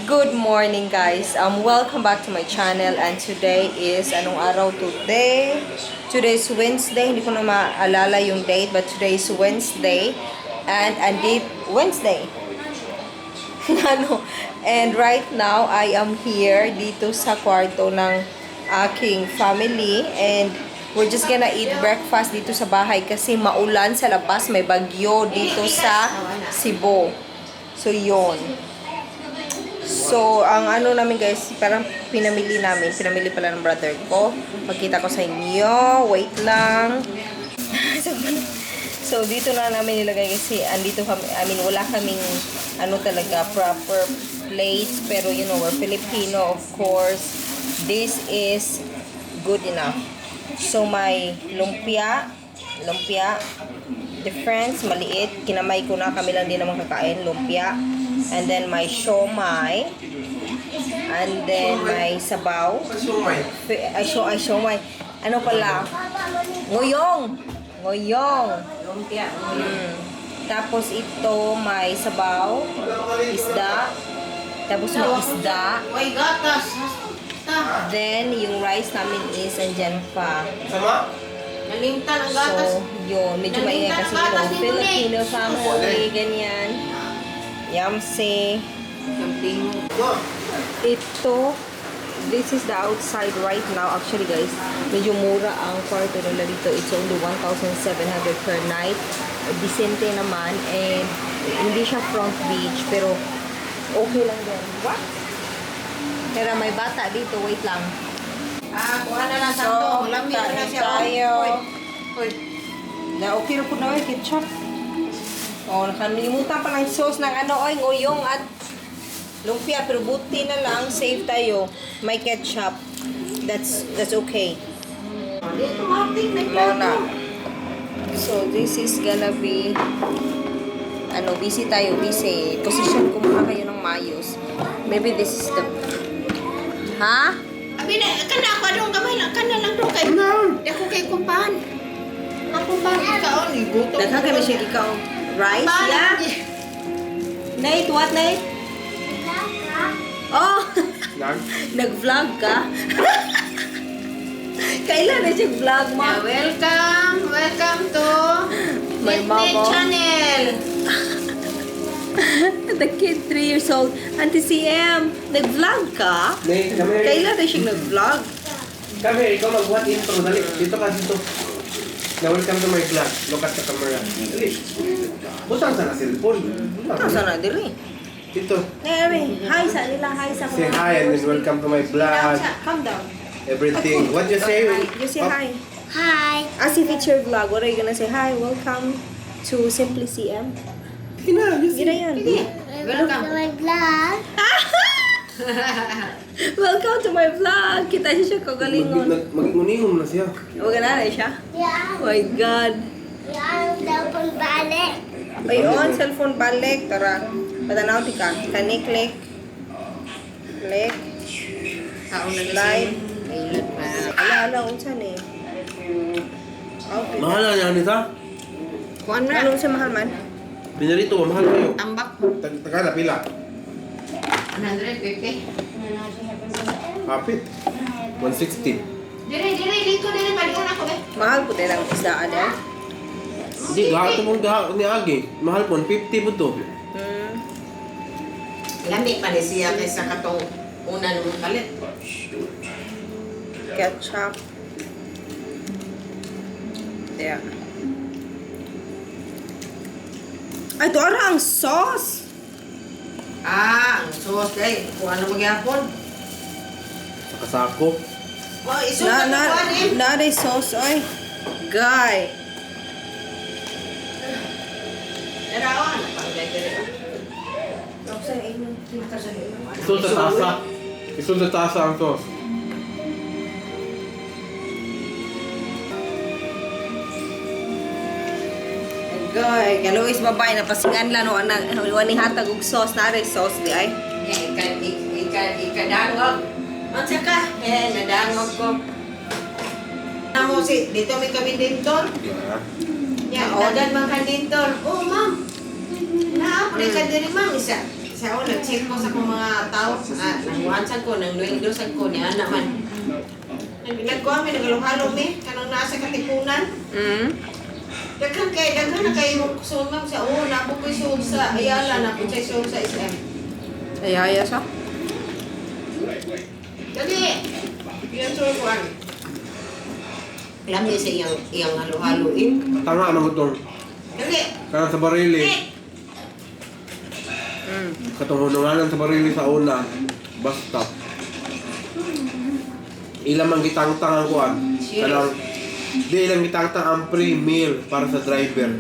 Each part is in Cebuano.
Good morning, guys. Welcome back to my channel and today is, anong araw today? Today is Wednesday. Hindi ko na maalala yung date, but today is Wednesday and andit Wednesday. Ano? And right now I am here dito sa kwarto ng aking family and we're just gonna eat breakfast dito sa bahay kasi maulan sa labas, may bagyo dito sa Cebu. So yon. So, ang ano namin, guys, parang pinamili namin, pinamili pala ng brother ko. Pakita ko sa inyo. Wait lang. So, dito na namin nilagay kasi andito kami, I mean, wala kaming ano talaga, proper plates. Pero, we're Filipino, of course. This is good enough. So, may lumpia, lumpia, difference, maliit. Kinamay ko na, kami lang din naman kakain, lumpia. And then may siomai. And then may sabaw. Siomai. Ay, ay, siomai. Ano pala? Ngohiong! Ngohiong! Lumpia. Tapos ito may sabaw, isda. Tapos may isda. Uy, gatas. Ta. Then, yung rice namin is andyan pa. Sama? Nalimtan ang gatas. So, yun. Medyo maingay kasi, Filipino family, ganyan. Yamsi. Something. Ito, this is the outside right now. Actually, guys, medyo mura ang kwarto nila dito. It's only 1,700 per night. Decente naman and hindi siya front beach pero okay lang din. What? Pero may bata dito. Wait lang. Ah, kuha na lang So, sa to. Lami na kain siya. tayo. Uy. Uy. Na okay na po na may ketchup. Oh, nakalimutan pa ng sauce ng ano, oy, ngohiong at lumpia, pero buti na lang save tayo. May ketchup. That's okay. Dito matik na Mao na. So this is gonna be ano, busy tayo, busy. Position ko muna kayo ng mayos. Maybe this is the... Ha? Abi na kana ako dong gamay lang kana lang dong kay. Di ako kay kumpahan. Ako ba kaon igutom. Daghan kami siya ikaw. Rice? Kumpahan. Yeah. Nate, what, Nate? Oh! Nag? Nag-vlog ka? Kailan na siya vlog, Yeah, ma? welcome, welcome to My Nate mama. Channel. The kid, 3 years old. Auntie CM, nag-vlog ka? Nate, come here. Kailan na siya nag-vlog? Come here, ikaw mag-what intro. Dali, dito ka dito. Now, welcome to my vlog. Look at the camera. Dali. Butang sa na cellphone. Butang Asa na diri? Dito. Nay, hi sa nila, hi sa Say hi and then welcome to my vlog. Calm down. Everything. What you say? Hi. You say Oh, hi. Hi. As if it's your vlog, what are you gonna say? Hi, welcome to Simply CM. Sige na, you say. Gina yan. Welcome to my vlog. Welcome to my vlog. Kita siya siya kagalingon. Mag-unihom na siya. Huwag na na siya. Yeah. Oh my God. Yeah, cellphone balik. Ay, on, cellphone balik. Tara, patanaw ti ka. Kani, click. Click. Kaon na Slide. Hilot pa. Ala, ala, unsa ni? Okay. Mahal na niya, Anita. Kuan na. Ano unsa mahal man? Pinarito, mahal kayo. Tambak. Tagala, pila. 150. Hapit. 160. Dire, dire, dito, dire, balikan ako eh. Mahal po tayo ng isdaan eh. Hindi, gaha mong gaha ni Agi. Mahal po, 50 po to. Lami pa ni siya kaysa katong una nung palit. Ketchup. Yeah. Ay, ito ara ang sauce! Ah, ang sauce kay kuha na magyapon. Sa kasako. Oh, isod Na, na na, kuha ni. na, na, sauce, oy. Guy. Dara oh, ano pa gay dire. Isod sa tasa. Isod sa tasa ang sauce. Guy, kaluis babay, napasingan lang, no, anak, wani hatag og sauce, na sauce di ay. Nya ika ika ikadangog. Unsa ka? Eh, nadangog ko. Namo si dito may kami dintor. Yeah. Nya, dagan man ka dintor. Oh, ma'am. Naa po ka diri, ma'am isa. Sa ako, nag-check ko sa akong mga tao. Ah, nanguhan sad ko, nang nweldo sad ko, ni ana man. Nagkuha mi, nagaluhalo mi, kanang nasa Katipunan. Daghan kay, daghan na kay mong sulod ma'am sa una, ako ko'y sulod sa Ayala, na ko siya sulod sa SM. Ay, haya siya. Dali! Yan sulod ko ano. Alam niya sa iyang, iyang halo-haloin. Tama ang gutong. Dali! Kanang sa barili. Eh! Katong hununganan sa barili sa una. Basta. Ilang man gitangtang ang kuan. Kanang di ilang gitangtang ang pre-meal para sa driver.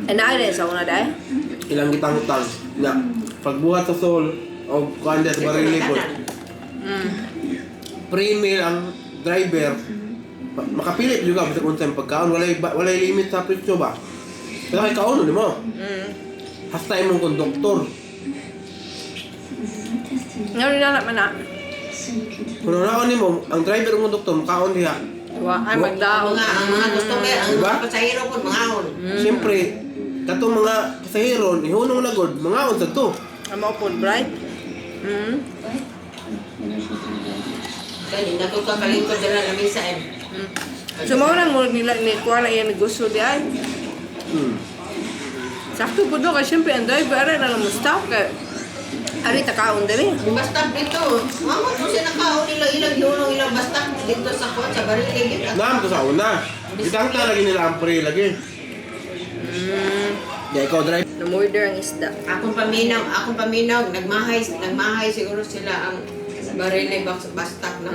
Ay, naa rin sa una dahil. Ilang gitangtang. Na pagbuhat sa sol o kuan diya sa barili po. Pre-meal ang driver. Makapili juga bisag unsa ang pagkaon, walay limit sa presyo ba. Pero kay kaon nimo. Hasta imong konduktor. Ngayon na naman na. Kung naon nimo, ang driver ug konduktor makaon diha. Wa, ay Ang magdaon. mga customer, ang Diba? mga pasahero po, mga on. Siyempre, katong mga pasahero, ihunong na gud, mangaon sa to. Ang mga food, right? Kani, nato ka kalingkod dala namin sa M. So, mao nang murag nila ni kuha na iya negosyo di ay. Sakto po do kay syempre ang driver ara na lang mo stop kay ari ta kaon diri. Yung basta dito, mama ko siya nakaon nila ilang yunong ilang basta dito sa kuwan sa barili. Naam to sa una. Gitangta lagi nila ang pre lagi. Ya ikaw drive. Na-murder ang isda. Akong paminaw, nagmahay, nagmahay siguro sila ang barili basta na.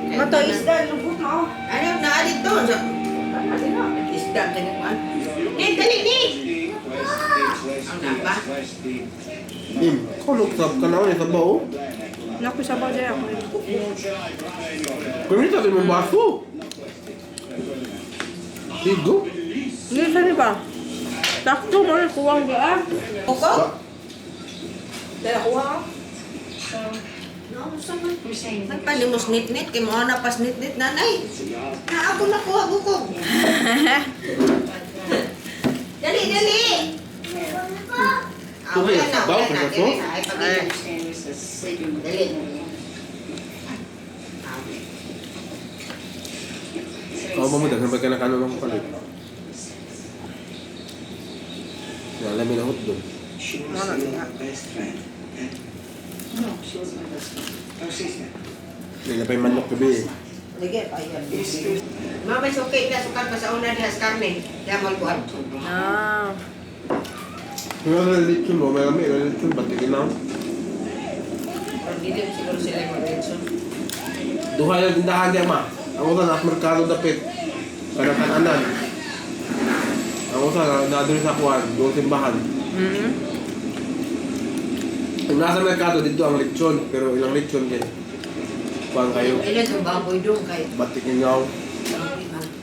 Mato isda lubot mao. Ano na dito? Isda kanya kuan. Ni dali ni. Ang naba. Im, kulog sab ka na sa bao. Naku sa ba diri ako. Gamitan din mo baso. Sigo. Hindi sa ni ba? Sakto mo rin kuwang ba? Kuko? Dala kuha. No, sa man. Nagpalimos nit-nit kay mo na pas nit-nit nanay. Na ako nakuha bukog. Dali, dali. Ah, Tuloy, wala na, sabaw, wala na, pero dali na. Ay, pag Dali. Ah, Ikaw ba mo daghan pagka nakano ng kalit? Wala mi na hotdog. She was your best friend. No, she was my best friend. Her sister. Hindi na pa yung manok gabi eh. Sige, ayan. Mama, it's okay na. Sukat pa sa una diha sa karne. Diha mo kuan. Ah. Kung ano lechon mo, may kami lechon pati ginaw. Pero dili mo siguro sila mo Benson. Duha yung tindahan diya ma. Ang usa na merkado dapit. Kanang kananan. Ang usa na na sa kuan, doon simbahan. Ang nasa merkado dito ang lechon, pero ilang lechon kay kuan kayo. Ila itong baboy dong kay. Batik ingaw.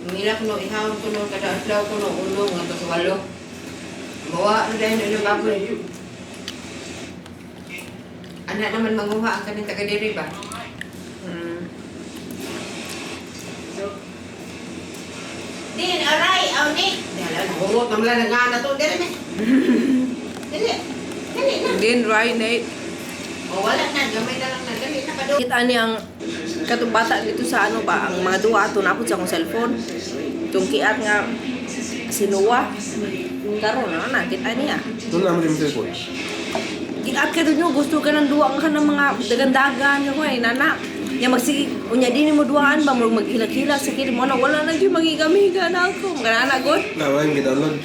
Ang ila ko no ihawon ko no kada adlaw ko no uno nga to sa walo. Bawa na dahil ano baboy. Anak naman manguha ang kaning taga diri ba? Din, aray, aw ni. Dala, hugot naman lang nga na to. Dili ni. Dili. Dili na. Din right Nate. O wala na, gamay na lang na. Dali na pa do. Kita ni ang katong bata dito sa ano ba, ang mga duwa ato napod sa akong cellphone. Itong kiat nga si Noah. Karon na na kita niya. Doon naman yung cellphone. Kiat ka doon gusto ka ng duwa ka ng mga dagandagan ko ay nana. Nya magsige unya din mo duwaan ba murag maghilak-hilak sa kiri mo na wala na gyud magigamiga na ako. Mga nana god. Na, wala yung download.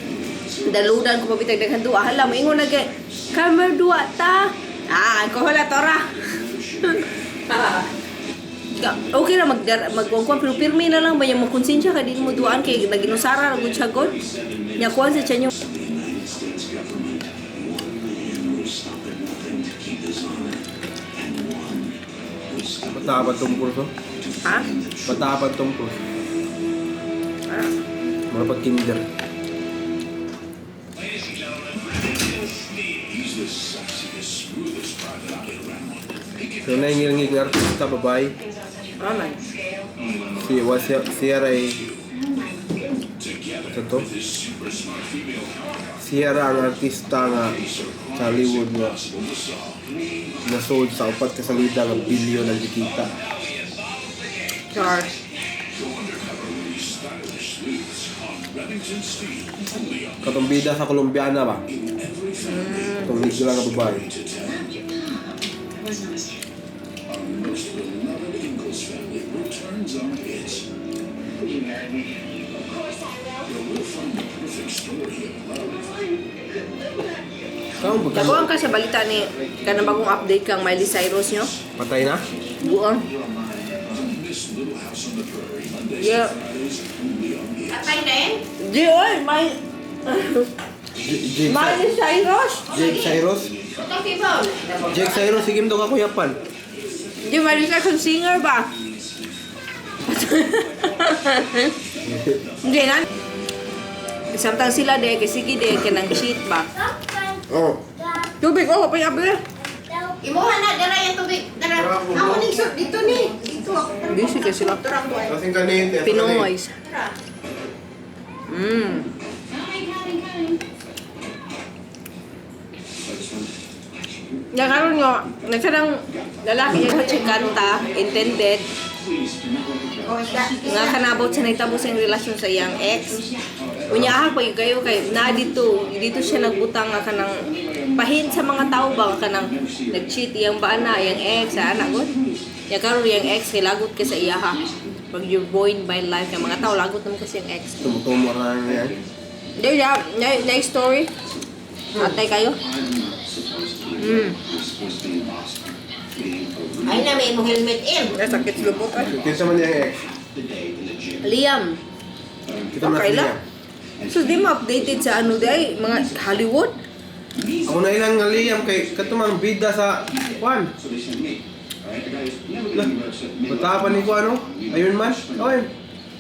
Daludan ko pabitag daghan duwa hala moingon na kay camera duwa ta. Ah, ko hala tora. Okay ra mag magkuan pero pirmi na lang ba yung makonsensya ka din mo duaan kay naginusara ra gud siya god. Nya kuan sa tiyan yung Ba't nakapat tong kurso? Ha? Ba't nakapat tong kurso? Ah. Mga pag kinder. So, nahingil-ngil ng artista, babae. Ah, man. Si, wa, siya, siya ray... Ito to? Siya ra ang artista nga sa Hollywood nga nasold sa upat ka salida nga bilyon ang gikita. Char. Katong bida sa Colombiana ba? Katong negra nga babae. Kaon ba Nakuha ka sa balita ni kanang bagong update kang Miley Cyrus nyo? Patay na? Buong. Yeah. Atay na eh. Di oy, may Jake, Miley Cyrus. Jake Cyrus? Utang kibaw. Jake Cyrus, sige mo daw ka kuyapan. Di Miley Cyrus singer ba? Hindi na. Samtang sila de kay sige de kanang cheat ba. Oh. Tubig oh, pa yabe. Imuha na, dara yung tubig. Dara. Ako ning sur dito ni. Dito ako. Busy kay sila. Turang buhay. Kasing kanin. Pinoy. Tara. Nakaroon nga, nagsanang lalaki niya sa kanta, intended, Oh, isda. nga kanabot sa nahitabo sa iyang relasyon sa iyang ex. Unya ahak pag kayo kay na dito, dito siya nagbutang nga kanang pahin sa mga tao ba nga kanang nag-cheat iyang baana, iyang ex, sa anak gud. Ya karon iyang ex kay lagot kay sa iya ha. Pag you ruined my life kay mga tao lagot naman kasi iyang ex. Tumutumo na yan. Di ya, na, na story. Atay kayo. Ay na may imong helmet in. Sakit sa lubot ay. Kita man yung ex. Liam. Kita man Okay siya. lang. So di mo updated sa ano di ay mga Hollywood? Ako na ilang nga Liam kay katumang bida sa Juan. Lah, bata pa ni ko ano? Iron Man? Oy.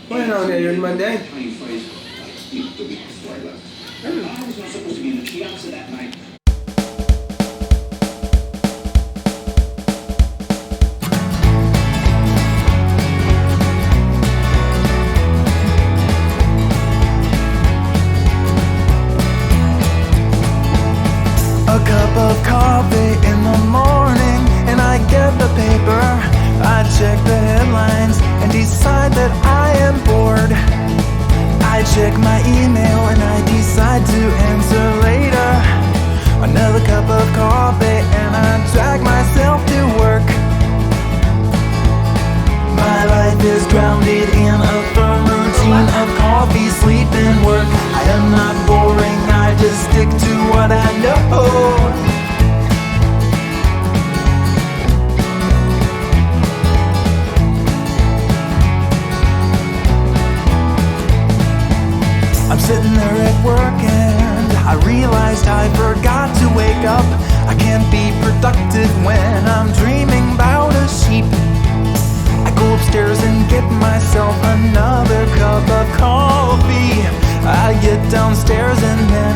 Wala na ako ni Iron Man di ay. A cup of coffee in the morning, and I get the paper. I check the headlines and decide that I am bored. I check my email and I decide to answer later. Another cup of coffee, and I drag myself to work. My life is grounded in a firm routine of coffee, sleep, and work. I am not boring, I just stick to what I know. I'm sitting there at work and I realized I forgot to wake up. I can't be productive when I'm dreaming about a sheep. I go upstairs and get myself another cup of coffee. I get downstairs and then